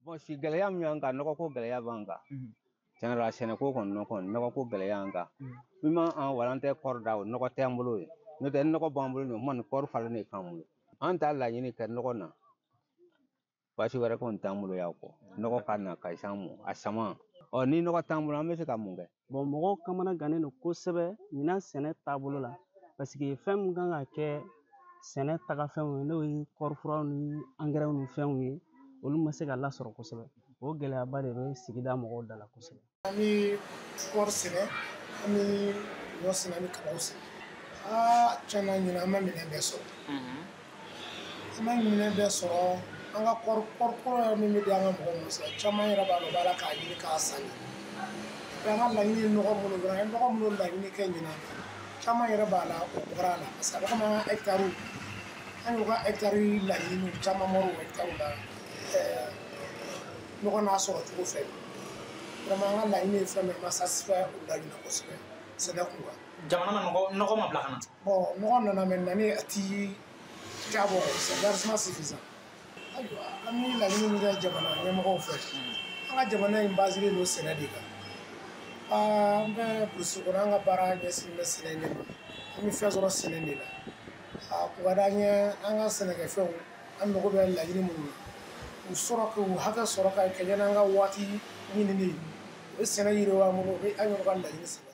Bon, si gɛlɛya min y'an kan, nɔgɔko gɛlɛya b'an kan. Tiɲɛ yɛrɛ la, sɛnɛko kɔni nɔgɔko gɛlɛya y'an kan. Min ma an walan tɛ kɔɔri da, o nɔgɔ tɛ an bolo yen. N'o tɛ, nɔgɔ b'an bolo nin o kuma nin kɔɔri falen de k'an bolo. An t'a laɲini kɛ nɔgɔ na. Baasi wɛrɛ kɔni t'an bolo yan kɔ. Nɔgɔ ka na ka s'an ma a sama. Ɔ ni nɔgɔ t'an bolo, an bɛ se ka mun kɛ? Bon, mɔgɔw kamana gannen don kosɛbɛ ɲinan sɛnɛ taabolo la, parce que fɛn min kan ka kɛ sɛnɛ tagafɛnw ye, n'o ye kɔɔrifuraw ni angɛrɛw ni fɛnw ye, olu ma se ka lasɔrɔ kosɛbɛ. O gɛlɛyaba de bɛ sigida mɔgɔw da la kosɛbɛ. An bɛ kɔɔri sɛnɛ, an bɛ ɲɔ sɛnɛ, an bɛ kabaw sɛnɛ. Aa, tiɲɛna, ɲinan an ma minɛn bɛɛ sɔrɔ. An ma minɛn bɛɛ sɔrɔ. An ka kɔɔri kɔɔri yɛrɛ min bɛ di an ka mɔgɔw ma sisan, caman yɛrɛ b'a dɔn, u b'a la k'a ɲini k'a san de. An ka laɲini ye nɔgɔ minnu kɛ, an ye nɔgɔ minnu laɲini kɛ ɲinan, caman yɛrɛ b'a la, o bɔra a la, parce que a bɛ komi an ka hɛkitariw, an y'u ka hɛkitari laɲiniw caman bɔra o hɛkitariw la nɔgɔ n'a sɔrɔ cogo fɛ. Vraiment, an ka laɲini ye fɛn min ye, an ma satisfait o la ɲinan kosɛbɛ sɛnɛ kun kan. Jamana ma nɔgɔ ma bila ka na. Bon, nɔgɔ nana, mais nani a ti ja bɔ, c'est largement suffisant. Ayiwa, an bɛ laɲini min kɛ jamana ɲɛmɔgɔw fɛ, an ka jamana in basilen don sɛnɛ de kan. An bɛ burusi kɔnɔ, an ka baara ɲɛsinnen bɛ sɛnɛ de ma, an bɛ fɛn sɔrɔ sɛnɛ de la. A kun ka d'an ye, an ka sɛnɛkɛfɛnw, an mago bɛ laɲini minnu na, u sɔrɔ k'u hakɛ sɔrɔ ka kɛ n'an ka waati ɲinini ye. U bɛ sɛnɛ yiriwa an bolo, u bɛ an yɛrɛ ka laɲini sabati.